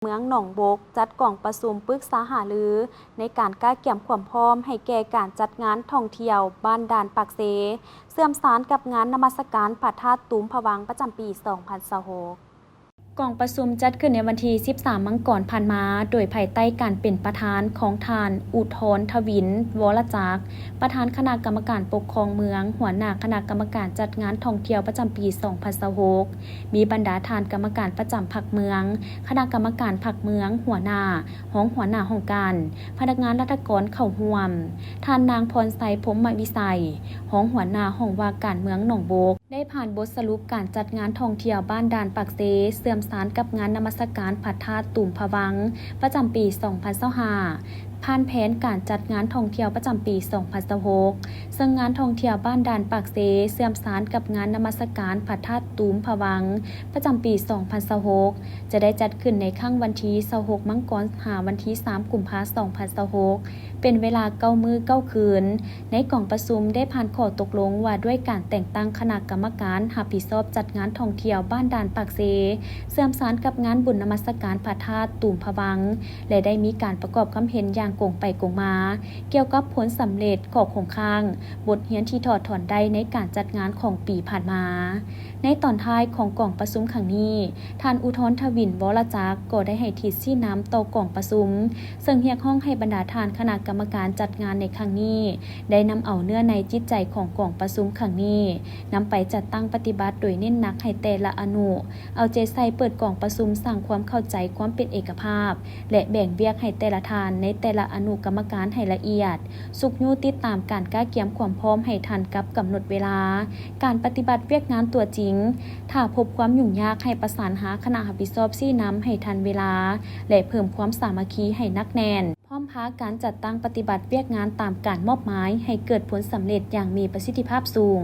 ເມືອງໜອງບົກ ຈັດກອງປະຊຸມປຶກສາຫາລືໃນການກະກຽມຄວາມພ້ອມໃຫ້ແກ່ການຈັດງານທ່ອງທ່ຽວບ້ານດ່ານປາກເຊ ເຊື່ອມສານກັບງານນະມັດສະການພະທາດຕູມພະວັງປະຈຳປີສອງພັນຊາວຫົກ. ກອງປະຊຸມຈັດຂຶ້ນໃນວັນທີສິບສາມ ມັງກອນຜ່ານມາ, ໂດຍພາຍໃຕ້ການເປັນປະທານຂອງທ່ານ ອຸທອນ ທະວິນ ວໍລະຈັກ, ປະທານຄະນະກຳມະການປົກຄອງເມືອງ, ຫົວໜ້າຄະນະກຳມະການຈັດງານທ່ອງທ່ຽວປະຈຳປີສອງພັນຊາວຫົກ, ມີບັນດາທ່ານກຳມະການປະຈຳພັກເມືອງ, ຄະນະກຳມະການພັກເມືອງ, ຫົວໜ້າ, ຮອງຫົວໜ້າຫ້ອງການ, ພະນັກງານລັດຖະກອນເຂົ້າຮ່ວມ. ທ່ານນາງ ພອນໄຊ ພົມມະວິໄສ, ຮອງຫົວໜ້າຫ້ອງວ່າການເມືອງໜອງບົກ ໄດ້ຜ່ານບົດສະຫຼຸບການຈັດງານທ່ອງທ່ຽວບ້ານດ່ານປາກເຊ ເຊື່ອມສານກັບງານນະມັດສະການພະທາດຕູມພະວັງ ປະຈຳປີສອງພັນຊາວຫ້າ, ຜ່ານແຜນການຈັດງານທ່ອງທ່ຽວປະຈຳປີສອງພັນຊາວຫົກ ເຊິ່ງງານທ່ອງທ່ຽວບ້ານດ່ານປາກເຊ ເຊື່ອມສານກັບງານນະມັດສະການພະທາດຕູມພະວັງ ປະຈຳປີສອງພັນຊາວຫົກ ຈະໄດ້ຈັດຂຶ້ນໃນຄັ້ງວັນທີຊາວຫົກ ມັງກອນ ຫາວັນທີສາມ ກຸມພາ ສອງພັນຊາວຫົກ ເປັນເວລາເກົ້າມື້ເກົ້າຄືນ. ໃນກອງປະຊຸມໄດ້ຜ່ານຂໍ້ຕົກລົງວ່າດ້ວຍການແຕ່ງຕັ້ງຄະນະກຳມະການຮັບຜິດຊອບຈັດງານທ່ອງທ່ຽວບ້ານດ່ານປາກເຊ ເຊື່ອມສານກັບງານບຸນນະມັດສະການພະທາດຕູມພະວັງ ແລະ ໄດ້ມີການປະກອບຄຳເຫັນຢ່າງກົງໄປກົງມາ ກ່ຽວກັບຜົນສຳເລັດ, ຂໍ້ຄົງຄ້າງ, ບົດຮຽນທີ່ຖອດຖອນໄດ້ໃນການຈັດງານຂອງປີຜ່ານມາ. ໃນຕອນທ້າຍຂອງກອງປະຊຸມຄັ້ງນີ້, ທ່ານ ອຸທອນ ທະວິນ ວໍລະຈັກ ກໍໄດ້ໃຫ້ທິດຊີ້ນຳຕໍ່ກອງປະຊຸມ, ເຊິ່ງຮຽກຮ້ອງໃຫ້ບັນດາທ່ານຄະນະກຳມະການຈັດງານໃນຄັ້ງນີ້ ໄດ້ນຳເອົາເນື້ອໃນຈິດໃຈຂອງກອງປະຊຸມຄັ້ງນີ້ ນຳໄປຈັດຕັ້ງປະຕິບັດ ໂດຍເນັ້ນໜັກໃຫ້ແຕ່ລະອະນຸ ເອົາໃຈໃສ່ເປີດກອງປະຊຸມ, ສ້າງຄວາມເຂົ້າໃຈ, ຄວາມເປັນເອກະພາບ ແລະ ແບ່ງວຽກໃຫ້ແຕ່ລະທ່ານໃນແຕ່ລະອະນຸກຳມະການໃຫ້ລະອຽດ, ຊຸກຍູ້ຕິດຕາມການກະກຽມຄວາມພ້ອມໃຫ້ທັນກັບກຳນົດເວລາການປະຕິບັດວຽກງານຕົວຈິງ. ຖ້າພົບຄວາມຫຍຸ້ງຍາກ, ໃຫ້ປະສານຫາຄະນະຮັບຜິດຊອບຊີ້ນຳໃຫ້ທັນເວລາ ແລະ ເພີ່ມຄວາມສາມັກຄີໃຫ້ໜັກແໜ້ນ, ພ້ອມພາກັນຈັດຕັ້ງປະຕິບັດວຽກງານຕາມການມອບໝາຍ ໃຫ້ເກີດຜົນສຳເລັດຢ່າງມີປະສິດທິພາບສູງ.